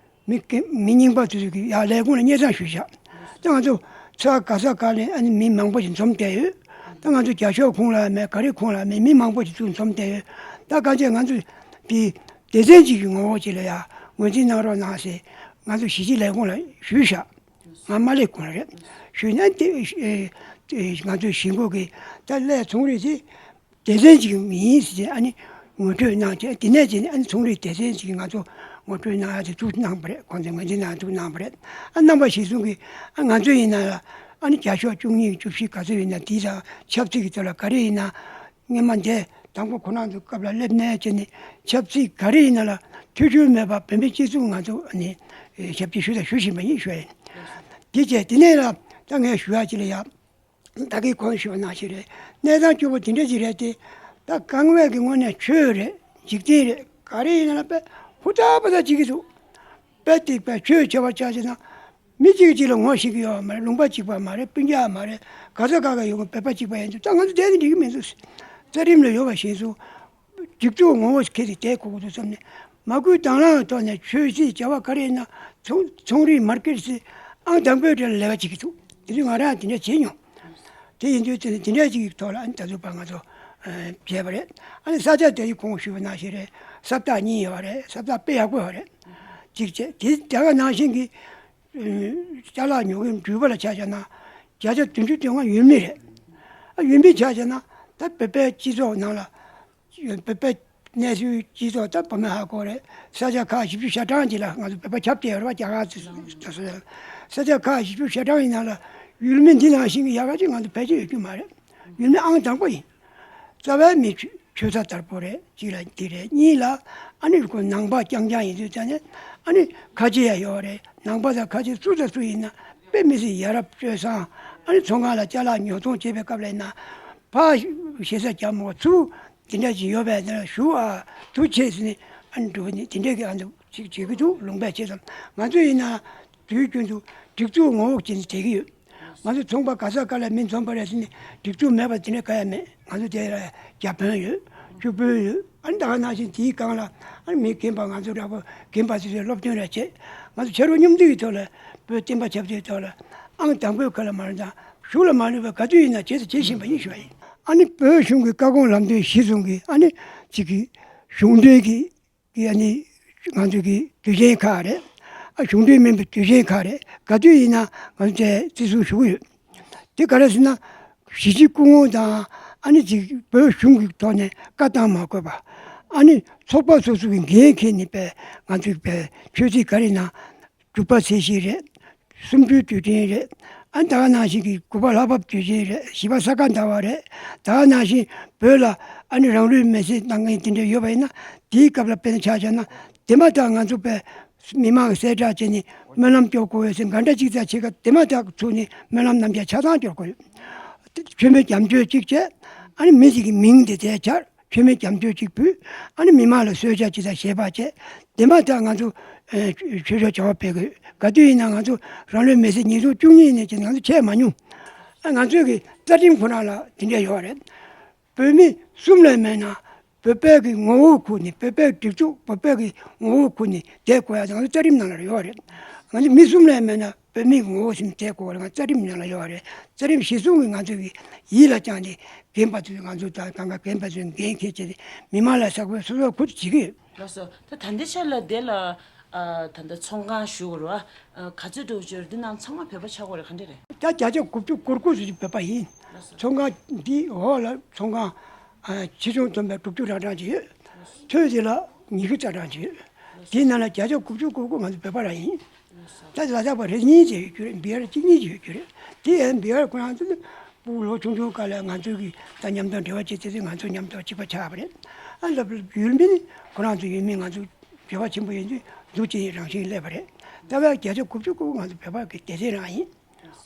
མི་སྐད་མི་རྙིང་པ་ཚོ་གི་ཡ་ལས་ཁུངས་ལ་སྙན་སེང་ཞུས་ཤག་ད་ང་ཚོ་ཚོ་ག་ས་ག་ནས་ཨ་ནི་མི་མང་པོ་ཞིག་འཛོམས་བསྡད་ཡོད། ད་ང་ཚོ་རྒྱ་ཤོག་ཁོངས་ལ་མེད་ག་རེ་ཁོངས་ལ་མེད་མི་མང་པོ་ཞིག་ཚུར་འཛོམས་བསྡད་ཡོད། ད་ག་ཚོད་ང་ཚོ་དེ་སྡེ་ཚན་གཅིག་གི་ངོ་བོ་ཅིག་ལ་ཡ་ངོས་འཛིན་གནང་རོགས་གནང་ཟེར་ང་ཚོ་གཞིས་བྱེས་ལས་ཁུངས་ལ་ཞུས་ཤག་ང་མ་སླེབས་གོང་ལ་རེད། ཞུས་ན་དེ་ཨེ་ཨེ་ང་ཚོའི་གཞིས་འགོ་གི་ད་སླད་ཚོང་རིགས་དེ་སྡེ་ཚན་གཅིག་མིན་ཟེར་ཨ་ནི་ངོ་སྤྲོད་གནང་བྱས་དེ་ནས་བྱས་ནས་ཨ་ནི་ཚོང་རིགས་སྡེ་ཚན་གཅིག་ང་ཚོ་ངོ་སྤྲོད་གནང་ཡ་དེ་ཐུགས་གནང་བ་རེད། ཁོང་ཚོས་ངོས་འཛིན་གནང་ཐུགས་གནང་བ་རེད། ཨ་རྣམ་པ་གཞིས་གསུམ་གི་ཨ་ང་ཚོ་ཡིན་ན་ལ་ཨ་ནི་བརྒྱ་ཤོག་བཅུ་གཉིས་བཅུ་བཞི་ག་ཚོད་ཡིན་ན་དེ་དང་ཆབ་སྲིད་ཀྱི་ཐོག་ལ་ག་རེ་ཡིན་ན། སྔོན་མ་འདས་དང་པོ་ཁོ་རང་ཚོ་སྐབས་ལ་སླེབས་ནས་བྱས་ནས་ཆབ་སྲིད་ག་རེ་ཡིན་ན་ལ་ཐེ་བྱུས་མེད་པར་བོད་མི་སྤྱི་ཚོགས་ང་ཚོ་ནི་ཞབས་ཕྱི་ཞུ་དང་ཞུ་བཞིན་པ་ཡིན་ཞུ་ཡ་ཡིན། དེ་བྱས་དེ་ནས་ལ་ད་ངས་ཞུ་ཡ་ཅིག་ལ་ཡ། ད་གིན་གོང་ཞུས་པ་ནང་བཞིན་རེད། གནས་སྟངས་སྐྱོ་པོ་དེ་འདྲ་ཅིག་རེད་དེ། ད་གང་བས་ཀྱི་ངོས་ནས་ཆོས་རེད། འཇིག་རྟེན་རེད། ག་རེ་ཡིན་ན་ལ་དཔེ་ཧུར་ཐག་པ་ཐག་བྱེད་ཀྱི་འདུག་དཔེ་དེ་དཔེ་ཆོས་བྱེད་པ་ཆ་བཞག་ན། མི་གཅིག་གཅིག་ལ་ངོ་ཤེས་ཀྱི་ཡོད་མ་རེད། ལུང་པ་གཅིག་པ་མ་རེད། སྤུན་ཀྱག་མ་རེད། ག་ས་ག་ག་ཡོང་གི་བོད་པ་གཅིག་པ་ཡིན་དུས་ད་ང་ཚོ་བསྡད་ནས་འགྲིག་གི་མི་འདུག་རྩ་རིམ་ལ་ཡོད་པ་ཞིག་སུ་སྒྲིག་འཛུགས་ངོ་བོ་ཁྱེར་ཏེ་བསྡད་དགོས་ཀྱི་འདུག་བསམ་ནས་མ་བསྐུལ་དང་བླངས་ཐོག་ནས་ཆོས་སྲིད་བྱ་བ་ག་རེ་ཡིན་ན་ཚོང་ཚོང་རིགས་མར་ཀེ་ཊི་སྲིད་ཨང་དང་པོའི་གྲས་ལ་ལས་ཀ་བྱེད་ཀྱི་འདུག་དེ་དུས་ང་རང་དེ་འདྲ་བྱེད་མྱོང་། དེ་ཡིན་དུས་དེ་དེ་འདྲ་ཅིག་གི་ཐོག་ལ་ཨ་ནི་ད་ཚོད་པ་ང་ཚོ་བྱས་པ་རེད། ཨ་ནི་ས་ཆ་དེ་ཡི་གོང་ཞུས་པ་ནང་བཞིན་རེད། ས་བདག་གཉིས་ཡོད་རེད། ས་བདག་དཔེ་ཡག་པོ་ཡོད་རེད། གཅིག་བྱས་དེ་དེ་ག་ནང་བཞིན་གྱི། ཅ་ལག་ཉོ་མཁན་འགྲུལ་པ་ལ་ཆ་བཞག་ན་བརྒྱ་ཆ་བདུན་ཅུ་དོན་ལྔ་ཡུལ་མི་རེད། ཨ་ཡུལ་མི་ཆ་བཞག་ན་ད་བོད་པའི་སྤྱི་ཚོགས་ནང་ལ་བོད་པའི་གནས་ཚུལ་སྤྱི་ཚོགས་ད་བོད་མི་ཧ་གོ་རེད། ས་ཆ་ཁག་བཞི་བཅུ་ཞེ་གྲངས་ཅིག་ལ་ང་ཚོ་བོད་པ་ཁྱབ་བསྡད་ཡོད་རེད་པ། རྒྱ་གར་ཚོ་ས་ཆ་ཁག་བཞི་བཅུ་ཞེ་གྲངས་ཡིན་ན་ལ་ཡུལ་མི་འདི་ནང་བཞིན་གྱི་ཡག་ག་ཅིག་ང་ཚོ་ཕལ་ཆེར་ཡོད་རྒྱུ་མ་རེད། ཡུལ་མི་ཨང་དང་པོ་ཡིན། རྩ་བའི་མི་ཆོས། ཆོས་ཚ་དར་པོ་རེད། གཅིག་ལ་འདི་རེད། གཉིས་ལ་ཨ་ནི་ཁོ་ནང་པ་རྐྱང་རྐྱང་ཡིན་དུས་ཙང་ནས་ཨ་ནི་ཁ་ཆེ་ཡ་ཡོད་རེད། ནང་པ་དང་ཁ་ཆེ་སུ་དང་སུ་ཡིན་ན་དཔེ་མི་སྲིད་ཡ་རབས་སྤྱོད་བཟང་། ཨ་ནི་ཚོང་ཁང་ལ་ཅ་ལག་ཉོ་ཚོང་བྱེད་པའི་སྐབས་ལ་ཡིན་ན་ཕ་ཞེ་ས་རྒྱ་མོ་ཚུར་དེ་འདྲ་ཞིག་ཡོད་པས་དེ་ལ་ཞུ་ཨ་ཐུགས་ཆེ་ཟེར་ནས་ཨ་ནི་འགྲོ་གི་ནི་དེ་འདྲ་གི་ཨ་ནི་ཅིག་བྱེད་ཀྱི་འདུག་ལུང་པའི་ཆེད་དུ་ང་ཚོ་ཡིན་ན་དུས་རྒྱུན་དུ་སྒྲིག་འཛུགས་ངོ་བོ་ཅན་དེ་བསྡད་ཀྱི་ཡོད། ང་ཚོ་ཚོང་པ་ག་ས་ག་ལ་མི་འཛོམས་པ་རེད་ཟེར་ནས་སྒྲིག་འཛུགས་མེད་པ་དེ་འདྲ་ག་ཡ་མེད། ང་ཚོ་དེ་ལ་རྒྱ་དཔོན་ཡོད། བཅུ་དཔོན་ཡོད། ཨ་ནི་ད་ག་ནང་བཞིན་དེའི་སྒང་ལ་ཨ་ནི་མི་རྒན་པ་ང་ཚོ་འདྲ་པོ་རྒན་པ་ཚོས་སློབ་སྟོན་རེ་བྱེད། ང་ཚོ་ཕྱི་རོལ་མཉམ་འདུས་ཀྱི་ཐོག་ལ་བོད་བསྟན་པ་ཆབ་སྲིད་ཐོག་ལ་ཨང་དང་པོའི་ཁ་ལ་མ་ལ་དང་གཞུང་ལ་མ་ལུས་པ་ག་དུས་ཡིན་ན་བྱེད་དུ་བྱེད་བཞིན་པ་ཡིན་ཞུ་བ་ཡིན། ཨ་ནི་བོད་གཞུང་གི་བཀའ་དགོངས་ལམ་སྟོན་གཞི་བཟུང་གི་ཨ་ནི་གཅིག་གི་གཞུང་འབྲེལ་གྱི་གི་ཨ་ནི་ང་ཚོ་གི་དུས་ཆེན་ཁག་རེད། ཨ་གཞུང་འབྲེལ་མིན་པའི་དུས་ཆེན་ཁག་རེད། ག་དུས་ཡིན་ན་ང་ཚོ་དེ་བརྩི་སྲུང་ཞུ་གི་ཡོད། དེ་ག་རེ་ཟེར་ན་གཞིས་བྱེས་སྐུ་ངོ་དང་ཨ་ནི་ཅིག་བོད་གཞུང་གི་ཐོག་ནས་བཀའ་བཏང་མ་དགོས་པ། ཨ་ནི་ཚོགས་པ་སོ་སོ་གི་འགན་འཁྱེར་ནས་པས་ང་ཚོའི་པས་ཆོས་སྲིད་ག་རེ་ན་དྲུག་པ་ཚེས་བཞི་རེད། གསུམ་བཅུའི་དུས་དྲན་རེད། ཨ་ནི་ད་ག་ནང་བཞིན་གྱི་དགུ་པ་ལྷ་བབས་དུས་ཆེན་རེད། བཞི་པ་ས་ག་ཟླ་བ་རེད། ད་ག་ནང་བཞིན་བོད་ལ་ཨ་ནི་རང་ལུས་མེར་སྲེག་གནང་མཁན་དེ་འདྲ་ཡོད་པ་ཡིན་ན་དེའི་སྐབས་ལ་དཔེར་ན་ཆ་བཞག་ན་དེ་མ་ཐག་ང་ཚོ་པས་མི་མང་གི་གསལ་བསྒྲགས་བྱས་ནས་སྨོན་ལམ་སྐྱོར་དགོས་ཡོད་ཟེར་འགའ་འདྲ་ཅིག་ཙམ་བྱེད་སྐབས་དེ་མ་ཐག་ཚུགས་ནས་སྨོན་ལམ་རྣམས་ཀྱང་ཆ་ཚང་སྐྱོར་དགོས་ཡོད། མཆོད་མེ་རྒྱབ་མཆོད་ཅིག་བྱས། ཨ་ནི་མི་ཞིག་གི་མིང་དེ་དེ་སྦྱར། མཆོད་མེ་རྒྱབ་མཆོད་ཅིག་ཕུལ། ཨ་ནི་མི་མང་ལ་གསོལ་ཇ་ཅིག་དང་བཞེས་པ་བྱས། དེ་མ་ཐག་ང་ཚོ་ཨེ་ཆོས་ཕྱོགས་བྱ་བ་སྤེལ་དགོས། ག་དུས་ཡིན་ན་ང་ཚོ་རང་ལུས་མེར་སྲེག་ཉིས་སྟོང་བཅུ་གཉིས་ནས་བྱས་ནས་ང་ཚོ་བྱས་མ་མྱོང་། ཨ་ང་ཚོའི་གི་རྩ་ཁྲིམས་ཁོ་ན་ལ་དེ་འདྲ་ཡོད་རེད། བོད་མི་གསུམ་ལས་མེད་ན་བོད་པའི་གི་ངོ་བོ་ཁུར་ནས་བོད་པའི་སྒྲིག་འཛུགས་བོད་པའི་གི་ངོ་བོ་ཁུར་ནས་བསྡད་དགོས་ཡ་དེ་ང་ཚོ་རྩ་ཁྲིམས་ནང་ལ་ཡོད་རེད། ང་ཚོ་མི་གསུམ་ལས་མེད་ན་བོད་མིའི་ངོ་བོ་ཟིན་བསྡད་དགོས་པ་ང་རྩ་ཁྲིམས་ནང་ལ་ཡོད་རེད། རྩ་ཁྲིམས་གཞི་བཟུང་གིས་ང་ཚོ་གི་ཡིད་ལ་བཅངས་ཏེ་རྒན་པ་ཚོས་ང་ཚོ་དང་གང་ག་རྒན་པ་ཚོས་འགན་འཁྱེར་བྱས་ཏེ་མི་མང་ལ་ཟབ་པོའི་སོ་སོ་ཁུར་དུ་བྱེད་ཀྱི་ཡོད། ལགས་སོ། ད་ད་ལྟའི་ཆར་ལ་དེ་ལ་ཨ་ད་ལྟ་ཚོང་ཁང་ཞུ་དགོས་རེད་བ། ཨ་ག་ཚོད་འགྲོ་གི་ཡོད་རེད། འདི་ནང་ཚང་མ་བོད་པ་ཆགས་དགོས་རེད། ག་འདྲ་རེད། ད་བརྒྱ་ཆ་དགུ་བཅུ་གོ་དགུ་ཙམ་ཞིག་བོད་པ་ཡིན། ཚོང་ཁང་འདི་འོག་ལ་ཚོང་ཁང་ཨ་ཆེ་ཆུང་བསྡོམས་པས་དྲུག་ཅུ་རང་གྲངས་ཅིག་ཡོད། མཐོ་དེ་ལ་ཉི་ཤུ་རྩ་གྲངས་ཅིག་ཡོད། དེའི་ནང་ལ་བརྒྱ་ཆ་དགུ་བཅུ་གོ་དགུ་ང་ཚོ་བོད་པ་རང་ཡིན། ད་ལ་དྭགས་པ་རེ་གཉིས་ཅིག་ཡོད་རྒྱུ་རེད། བི་ཧར་གཅིག་གཉིས་ཅིག་ཡོད་རྒྱུ་རེད། དེ་ཡང་བི་ཧར་ཁོ་རང་ཚོ་ཕྲུ་གུ་ལོ་ཆུང་ཆུང་སྐབས་ལ་ང་ཚོ་གི་ད་མཉམ་དུ་འབྲེལ་བ་བྱེད་ཚེ་ང་ཚོ་མཉམ་དུ་གཅིག་པ་ཆགས་པ་རེད། ཨ་ལ་ཡུལ་མི་ནི་ཁོ་རང་ཚོ་ཡུལ་མི་ང་ཚོ་འབྲེལ་བ་ཆེན་པོ་ཡོད་དུས་འཛུགས་བྱེད་རང་བཞིན་སླེབས་པ་རེད། ད་བར་བརྒྱ་ཆ་དགུ་བཅུ་གོ་དགུ་ང་ཚོ་བོད་པ་གི་སྡེ་ཚན་རང་ཡིན།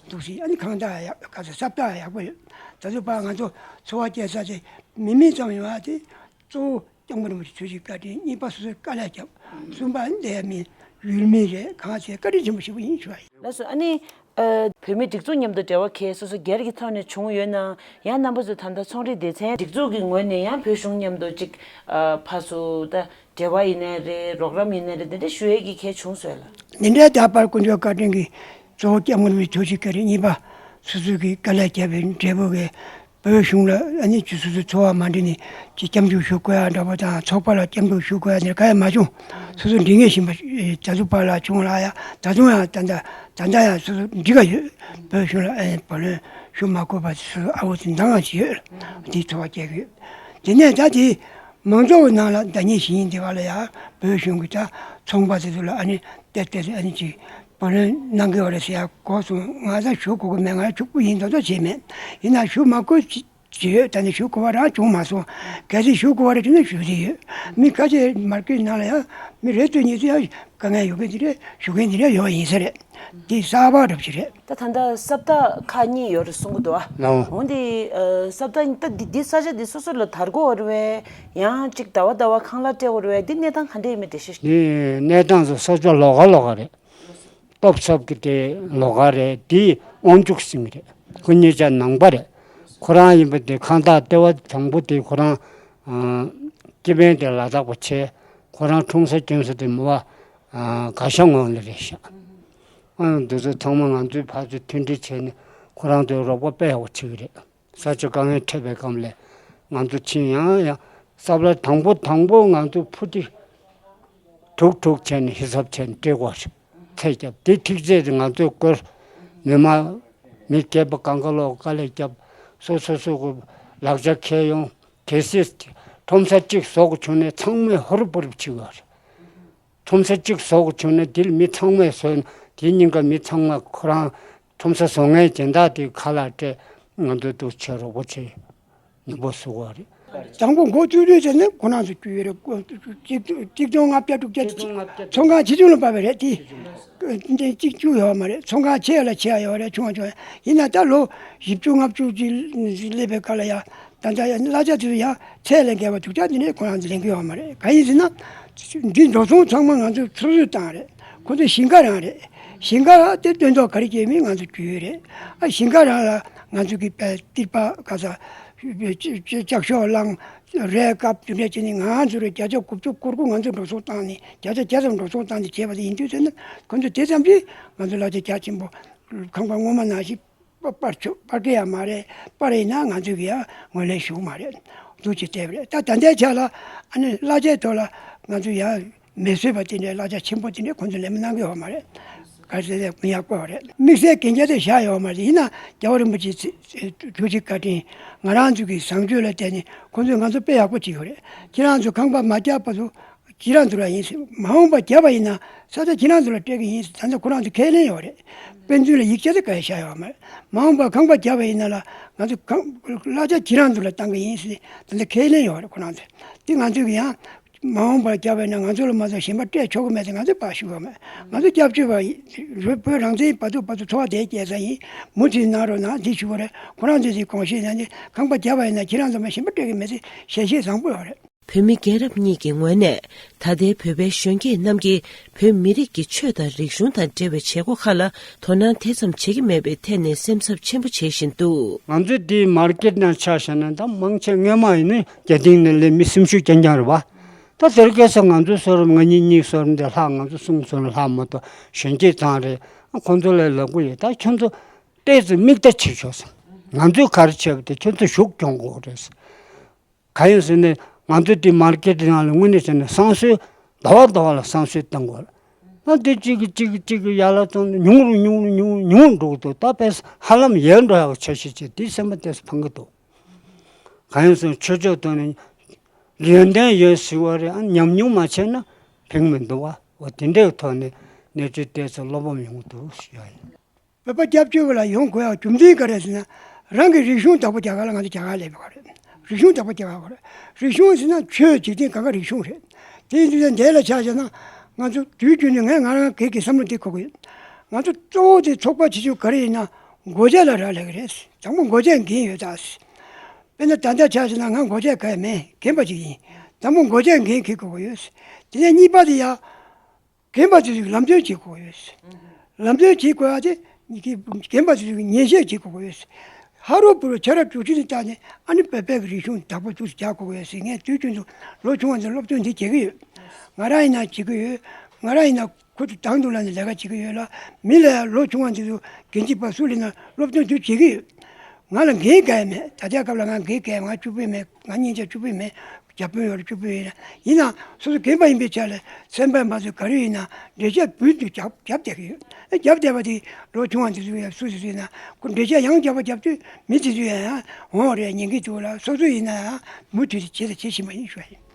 འདུག་སྲིད། ཨ་ནི་གང་ལྟར་ཡག་ག་ཚོད་ས་བདག་ཡག་པོ་ཡོད། ད་ཚོད་པ་ང་ཚོ་འཚོ་བ་སྐྱེལ་ས་ཆེ་མི་མི་ཙམ་ཡོད་པ་དེ་གཙོ་བོ་སྐྱབས་མགོན་རིན་པོ་ཆེ་ཐུགས་རྗེ་བཀའ་དྲིན། གཉིས་པ་སོ་སོའི་དཀའ་ལས་བརྒྱབ། གསུམ་པ་འདས་མི་ཡུལ་མི་རེད། གང་བྱས་བཀའ་དྲིན་ཆེན་པོ་ཞེ་པོ་ཡིན་ཞུ་བ་ཡིན། ལགས་སོ། ཨ་ནི་ཨ་བོད་མི་སྒྲིག་འཛུགས་མཉམ་དུ་འབྲེལ་བ་གལ་སོ་སོ་སྒེར་གྱི་ཐོག་ནས་བྱུང་ཡོད་ན་ཡང་རྣམ་པ་ཚོས་ད་ལྟ་ཚོང་རིག་སྡེ་ཚན་སྒྲིག་འཛུགས་ཀྱི་ངོས་ནས་ཡང་བོད་གཞུང་མཉམ་དུ་ཅིག་ཨ་ཕར་ཚུར་ད། འབྲེལ་བ་ཡིན་ནའི་རེད། རོགས་རམ་ཡིན་ནའི་རེད། འདི་འདྲ་ཞུ་ཡས་ཀྱི་གལ་བྱུང་སོང་ལ། འདི་འདྲའི་ད་བར་དཀོན་མཆོག་བཀའ་དྲིན་གྱིས་གཙོ་བོ་སྐྱབས་མགོན་རིན་པོ་ཆེ་ཐུགས་རྗེ་བཀའ་དྲིན། གཉིས་པ་སོ་སོ་གི་དཀའ་ལས་བརྒྱབ་པའི་འབྲས་བུ་གིས་བོད་གཞུང་ལ་ཨ་ནི་ཅི་སོ་སོའི་འཚོ་བ་མ་འགྲིག་ནས་ཅི་སྐྱབས་འཇུག་ཞུ་དགོས་ཡ་འདྲ་པོ་དང་ཚོགས་པ་ལ་སྐྱབས་འཇུག་ཞུ་དགོས་ཡ་འདི་ག་ཡང་མ་བྱུང་། སོ་སོ་འགྲིག་ངེས་བཞིན་པ་རྒྱ་མཚོ་པ་ལགས་བྱུང་ལ་ཡ་ད་དུང་ཡང་ད་ལྟ་ད་ལྟ་ཡང་སོ་སོ་འགྲིག་ག་ཡོད། བོད་གཞུང་ལ་ཨ་ནི་བུ་ལོན་ཞུ་མ་དགོས་པ་སོ་སོ་ཨ་འོ་ཚོ་འདང་ང་ཞིག་ཡོད། འདིའི་འཚོ་བ་སྐྱེལ་གི་ཡོད། དེ་ནས་ད་དེ། མང་ཚོགས་ནང་ལ་ཟླ་ཉིན་བཞི་ཉིན་དེ་བ་ལ་ཡང་བོད་གཞུང་གི་ད་ཚོང་པ་དེ་ཚོ་ལ་ཨ་ནི་ཏེ་ཏེ་ཨ་ནི་ཅིག་བུ་ལོན་གནང་གི་ཡོད་རེད་ཟེར་ཡ་གོ་སོང་། ང་ད་ཞུ་དགོས་ཀྱི་མེད། ང་ཕྱུག་པོ་ཡིན་མདོག་མདོག་བྱས་མེད། ཡིན་ན་ཞུ་མ་དགོས་ཅི་ཅི་ཡོད། ད་ནི་ཞུ་དགོས་པ་རང་བྱུང་མ་སོང་། གལ་སྲིད་ཞུ་དགོས་པ་རེད་དེ་ནི་ཞུ་གི་ཡོད། མི་ཁ་ཤས་མར་ཀེ་ནང་ལ་ཡང་མི་རེ་ཚོད་གཉིས་ཚོད་ཡང་དཀའ་ངལ་ཡོད་མཁན་དེ་རེད། ཞུ་མཁན་དེ་རེད་ཡོད་ཡིན་ས་རེད། འདི་གསར་པ་འདྲ་པོ་ཞིག་རེད། ད་ད་ལྟ་ས་བདག་ཁག་གཉིས་ཡོད་རེད་གསུང་གི་འདུག་ཨ། ལགས་འོང་། འོ་འདི་ཨ་ས་བདག་ད་འདི་འདི་ས་ཆ་འདི་སོ་སོ་ལ་དར་གོ་རེད་བས། ཡང་ཅིག་ཟླ་བ་ཟླ་བ་ཁང་གླ་སྤྲད་དགོས་རེད་བས། འདི་གནས་སྟངས་ག་འདྲ་ཡིན་མིན་འགྲེལ་བཤད་ཞུ། འདི་གནས་སྟངས་སུ་ས་ཆ་ལོགས་ཀ་ལོགས་ཀ་རེད། སྟོབས་ཚབ་ཀྱི་དེ་ལོགས་ཀ་རེད། འདི་དབང་ཕྱུག་ཟིན་གྱི་རེད། ཁོ་གཉིས་ཆ་ནང་པ་རེད། ཁོ་རང་ཡིན་པ་དེ་ཁང་བདག་ལྟེ་བ་དང་པོ་དེ་ཁོ་རང་ཨ་སྤྱི་དཔོན་དེ་ལ་དྭགས་པ་བྱས། ཁོ་རང་འཁྲུངས་ས་སྐྱོན་ས་དེ་མོ་བ། ཨ་ག་ཤ་ངོས་ལ་རེད་ཤག་ཨ་འདི་ཚོ་ཚང་མ་ང་ཚོའི་ཕར་ཚུར་མཐུན་སྒྲིལ་བྱས་ནས་ཁོ་རང་ཚོའི་རོགས་པ་དཔེ་ཡག་པོ་བྱེད་ཀྱི་རེད། ས་ཆ་དཀའ་ངལ་འཕྲད་པའི་སྐབས་ལ་ང་ཚོ་ཕྱིན་ཡང་ཡང་ས་བླ་དང་པོ་དང་པོ་ང་ཚོ་ཕུ་ཏི་དྲུག་དྲུག་བྱས་ནས་ཧི་སབ་བྱས་ནས་སྤྲད་དགོས་རེད། ཚད་བརྒྱབ་དེ་ཐིག་ཚད་དེ་ང་ཚོས་བཀོལ། མི་མང་མི་སྒེར་པ་གང་ག་ལོག་དཀའ་ལས་བརྒྱབ། སོ་སོ་སོ་གི་ལག་ཆ་འཁྱེར་ཡོང་། གལ་སྲིད་ཁྲོམ་ས་གཅིག་བཟོ་དགོས་བྱུང་ནས་ཚང་མས་ཧུར་པུར་བྱེད་དགོས་རེད། ཁྲོམ་ས་གཅིག་བཟོ་དགོས་བྱུང་ན་དེ་ལ་མི་ཚང་མས་བཟོས་ན་དེའི་ཉིན་ཀ་མི་ཚང་མ་ཁོ་རང་ཁྲོམ་ས་བཟོ་མཁན་སྦྱིན་བདག་དེ་ཁ་ལག་སྤྲད། ང་ཚོ་འདུག་བྱས་རོགས་པ་བྱས་ནུས་པ་བཟོ་དགོས་རེད། དང་པོ་འགོ་བཙུགས་དུས་ཙམ་ནས་ཁོ་རང་ཚོ་བརྒྱུད་ཡོད་རེད། གཅིག་གཅིག་སྟོང་ལྔ་བརྒྱ་དྲུག་བརྒྱ་ཚོང་ཁང་ཆེ་ཆུང་ལ་བབས་པ་རེད་དེ། འདི་གཅིག་བཅུ་ཡོད་མ་རེད། ཚོང་ཁང་ཆེ་ལ་ཆེ་ཡ་ཡོད་རེད། ཆུང་བ་ཆུང་བ། ཡིན་ན་ད་ལོ་བཞི་བཅུ་ལྔ་བཅུ་ཅིག་སླེབས་པའི་སྐབས་ལ་ཡ། ད་ལྟ་ཡང་གླ་ཆ་དེ་ཚོ་ཡང་ཚད་ལས་བརྒལ་བ་དྲུག་ཆ་དེ་ནས་ཁོ་རང་ཚོ་ལེན་གྱི་ཡོད་མ་རེད། གང་ཡིན་ཟེར་ན། འདི་འགྲོ་སོང་ཚང་མ་ང་ཚོས་འཚོ་སྲུང་བཏང་རེད། ཁོ་ཚོ་ཞིང་ཁ་རང་རེད། ཞིང་ཁ་དེ་སྟོན་ཐོག་ག་རེ་སྐྱེས་མིན་ང་ཚོ་རྒྱུས་ཡོད་རེད། ཨ་ཞིང་ཁ་རང་ལ་ང་ཚོ་གི་པའི་ཏིར་པ་ག་ས་ལྕགས་ཤོག་བླངས། རས་བཀབ་རྒྱུ་འབྲས་བྱས་ནས་ང་ཚོ་རེ་བརྒྱ་ཆ་དགུ་བཅུ་གོ་དགུ་ང་ཚོ་འགྲོ་སོང་བཏང་ནས་བརྒྱ་ཆ་བརྒྱ་ཙམ་འགྲོ་སོང་བཏང་ནས་བྱས་པ་དེ་ཡིན་དུས་ཚོད་ན་ཁོ་ཚོ་དེ་ཙམ་གྱིས་ང་ཚོ་གླ་ཆ་རྒྱ་ཆེན་པོ་ཁང་པ་སྔོན་མ་ནང་བཞིན། པར་ཆོག་པར་སྐད་ཡང་མ་རེད། པར་ཡིན་ན་ང་ཚོས་ཀྱི་ཡང་ངོས་ལེན་ཞུ་གི་མ་རེད། འདུག་ཅེས་བལྟས་པ་རེད། ད་ད་ལྟའི་ཆ་ལ་ཨ་ནི་གླ་ཆའི་ཐོག་ལ་ང་ཚོས་ཡང་མེ་གསོད་པ་དེ་འདྲའི་གླ་ཆ་ཆེན་པོ་དེ་འདྲའི་ཁོང་ཚོས་ལེན་མ་གནང་གི་ཡོད་མ་རེད། ག་ཚོད་ཡང་མི་ཡག་པོ་རེད། དམིགས་བསལ་གན་རྒྱ་དེ་བཞག་ཡོད་མ་རེད། ཡིན་ན་རྒྱལ་བ་རིན་པོ་ཆེ་ཐུགས་རྗེ་བཀའ་དྲིན་ང་རང་ཚོ་གི་བཟང་སྤྱོད་ལ་བརྟེན་ནས་ཁོང་ཚོས་ང་ཚོ་དཔེ་ཡག་པོ་བྱེད་ཡོད་རེད། ཁྱེད་རང་ཚོ་ཁང་པ་མ་རྒྱག་བར་དུ། ཁྱེད་རང་ཚོ་ལ་ཡིན་ཟེར། མ་འོངས་པ་རྒྱབ་པ་ཡིན་ན་ས་ཆ་ཁྱེད་རང་ཚོ་ལ་སྤྲད་ཀྱི་ཡིན་ཟེར། ད་ནི་ཁོ་རང་ཚོ་ཁས་ལེན་ཡོད་རེད། དཔེ་མཛོད་ལ་ཡིག་ཆ་དེ་ག་ཡེ་བཞག་ཡོད་མ་རེད། མ་འོངས་པ་ཁང་པ་རྒྱབ་པ་ཡིན་ན་ལ་ང་ཚོ་ཁང་གླ་ཆ་ཁྱེད་རང་ཚོ་ལ་བཏང་གི་ཡིན་ཟེར། ད་ནི་ཁས་ལེན་ཡོད་རེད་ཁོ་རང་ཚོ། དེ་ང་ཚོས་ཀྱི་ཡང་མ་འོངས་པ་རྒྱབ་པ་ཡིན་ན་ང་ཚོ་ལ་མ་གཏོགས་གཞན་པ་སྤྲད་ཆོག་གི་མེད་ཟེར་ང་ཚོས་ཕར་ཞུ་གི་མེད། ང་ཚོ་སྐྱབས་བཅོལ་བ་ཡིན། བོད་རང་བཙན་བར་དུ་བར་དུ་འཚོ་བ་བསྡད་སྐྱེལ་ས་ཡིན། མུ་མཐུད་གནང་རོགས་གནང་འདི་ཞུ་གི་རེད། ཁོ་རང་ཚོས་དེ་དགོངས་བཞེས་གནང་ནས་ཁང་པ་རྒྱབ་པ་ཡིན་ན་ཁྱེད་རང་ཚོ་མ་གཞན་པ་སྤྲད་ཀྱི་མེད་ཟེར་ཞལ་བཞེས་བཟང་པོ་ཡོད་རེད། བོད་མི་རྒན་རབས་གཉིས་ཀྱི་ངོས་ནས་ད་ལྟའི་བོད་པའི་གཞོན་སྐྱེས་རྣམས་ཀྱིས་བོད་མི་རིགས་ཀྱི་ཆོས་དང་རིག་གཞུང་དང་འབྲེལ་བའི་བྱེད་སྒོ་ཁག་ལ་དོ་སྣང་དེ་ཙམ་བྱེད་ཀྱི་མེད་པའི་ཐད་ནས་སེམས་འཚབ་ཆེན་པོ་བྱེད་བཞིན་འདུག། ང་ཚོའི་འདིའི་མར་ཀེཊ་ནང་ཆ་བཞག་ན་ད་མང་ཆེ་སྔོན་མ་ཡིན་ན་རྒྱ་སྟེང་ནས་སླེབས་མི་སེམས་ཤུགས་རྐྱང་རྐྱང་རེད་བ། ད་དེར་སྐལ་སོགས་ང་ཚོའི་བསོད་ནམས་ང་གཉིས་གཉིས་བསོད་ནམས་དེ་ལྷག་ང་ཚོ་གསུམ་བསོད་ནམས་ལྷག་མ་གཏོགས་གཞོན་སྐྱེས་ཚང་རེད། ཁོང་ཚོ་ལ་ལབ་གི་ཡོད། ད་ཁྱོད་ཚོ་ཏོག་ཙམ་མིག་ལྟ་བྱེད་ཆོག་ཟེར། ང་ཚོས་ག་རེ་བྱས་པ་དེ་ཁྱོད་ཚོ་ཞུགས་སྐྱོང་དགོས་རེད་ཟེར། གང་ཡིན་ཟེར་ན་ང་ཚོ་དེ་མར་ཀེཊ་ནང་ལ་དངོས་གནས་བྱས་ན་བསང་གསོལ་ཟླ་བ་ཟླ་བ་ལ་བསང་གསོལ་གཏོང་དགོས། ད་དེ་གཅིག་གིས་གཅིག་གིས་གཅིག་གིས་ཡར་ལ་བཏང་ནས་ཉུང་རུ་ཉུང་རུ་ཉུང་རུ་ཉུང་རུ་འགྲོ་གི་འདུག། ད་དཔེ་ཧ་ལམ་ཡལ་འགྲོ་ཡག་འཆར་གཞི་བྱས་དེ་སེམས་པ་ཏོག་ཙམ་ཕངས་ཀྱི་འདུག། གང་ཡིན་ཟེར་ན་ཆོས་ཕྱོགས་ཐོག་ནས་ཡོན་ཏན་ཡོད་ཟེར་བ་རེད། ཨ་ཉམས་མྱོང་མ་བྱས་ན་ཕན་མི་འདུག་བ། འོ་དེ་འདྲའི་ཐོག་ནས་གནས་ཚུལ་ཏོག་ཙམ་བློ་ཕམ་ཡོང་གི་འདུག་ཞུ་ཡ་ཡིན། བོད་པ་སྐྱབས་བཅོལ་བ་ལ་ཡོང་དགོས་ཡག་རྒྱུ་མཚན་ག་རེ་ཟེར་ན། རང་གི་རིག་གཞུང་བདག་པོ་རྒྱག་ག་ལ་ང་ཚོ་རྒྱ་གར་སླེབས་པ་རེད། རིག་གཞུང་བདག་པོ་རྒྱག་ག་དགོས་རེད། རིག་གཞུང་ཟེར་ན་ཆོས་འཇིག་རྟེན་གང་ག་རིག་གཞུང་རེད། དེ་ཡིན་དུས་ཙང་འདས་ལ་ཆ་བཞག་ན་ང་ཚོ་དུས་རྒྱུན་ནས་ངས་ང་རང་སྒེར་གྱི་བསམ་བློ་འདི་འཁོར་གི་ཡོད། ང་ཚོ་གཙོ་བོ་དེ་ཚོགས་པ་བྱེད་ཆོག་ག་རེ་ཡིན་ན་སྒོ་ལྕགས་ལ་རག་ལས་ཀྱི་རེད། དང་པོ་སྒོ་ལྕགས་འགན་ཡོད་ད། དཔེར་ན་ད་ལྟ་ཆ་བཞག་ན་ང་སྒོ་ལྕགས་ག་ཡ་མེད། རྒན་པ་ཅིག་ཡིན། དང་པོ་སྒོ་ལྕགས་འགན་འཁྱེར་དགོས་ཀྱི་ཡོད། དེ་ནས་གཉིས་པ་དེ་ཡ། རྒན་པ་དེ་ཚོས་ལམ་སྟོན་བྱེད་དགོས་ཡོད། ལམ་སྟོན་བྱེད་དགོས་ཡ་དེ་རྒན་པ་དེ་ཚོས་ཉན་བཤད་བྱེད་དགོས་ཡོད། ཧ་རུ་བུ་རུ་ཆ་ར་དྲུག་ཅུ་ནས་བལྟས་ནས་ཨ་ནི་བོད་པའི་རིག་གཞུང་བདག་པོ་ཚུར་རྒྱག་དགོས་ཡོད་ཟེར། ངས་དུས་རྒྱུན་དུ་ལོ་ཆུང་བ་ཚོར་སློབ་སྟོན་འདི་བྱེད་ཀྱི་ཡོད། ང་རང་ཡིན་ན་བྱེད་ཀྱི་ཡོད། ང་རང་ཡིན་ན་ཁོ་ཚོ་དང་དུ་ལ་ནས་ལས་ཀ་བྱེད་ཀྱི་ཡོད་ལ། མི་ལ་ཡང་ལོ་ཆུང་བ་ཚོ་འགན་འཁྲི་པ་སུ་ལེན་ན་སློབ་སྟོན་དུ་བྱེད་ཀྱི་ཡོད། ང་ལ་འགན་ག་ཡ་མེད། ད་ལྟའི་སྐབས་ལ་ང་འགན་ག་ཡ་ང་བཅུ་པོ་མེད། ང་སྙིང་རྗེ་བཅུ་པོ་མེད། རྒྱ་དཔོན་ཡོད་རེད་བཅུ་པོ་ཡིན། ཡིན་ན་སོ་སོ་རྒན་པ་ཡིན་པའི་ཆ་ལ་སེམས་པ་མ་ཚོ་ག་རེ་ཡིན་ན་འགྲེལ་བཤད་འབུལ་དུ་རྒྱབ་རྒྱབ་བསྡད་ཀྱི་ཡོད། ཨེ་རྒྱབ་བསྡད་པ་དེ་ལོ་ཆུང་བ་འདི་ཚོ་ཡང་སུ་སུ་སུ་ཡིན་ན་ཁོ་འགྲེལ་བཤད་ཡང་རྒྱབ་པ་རྒྱབ་དུས་མི་དེ་ཚོ་ཡང་ཡང་འོང་རེད་ཉན་གྱི་འདུག་ལ། སོ་སོ་ཡིན་ན་ཡང་མུ་མཐུད་དེ་བྱེད་དང་བྱེད་བཞིན་པ་ཡིན་ཞུ་བ་ཡིན།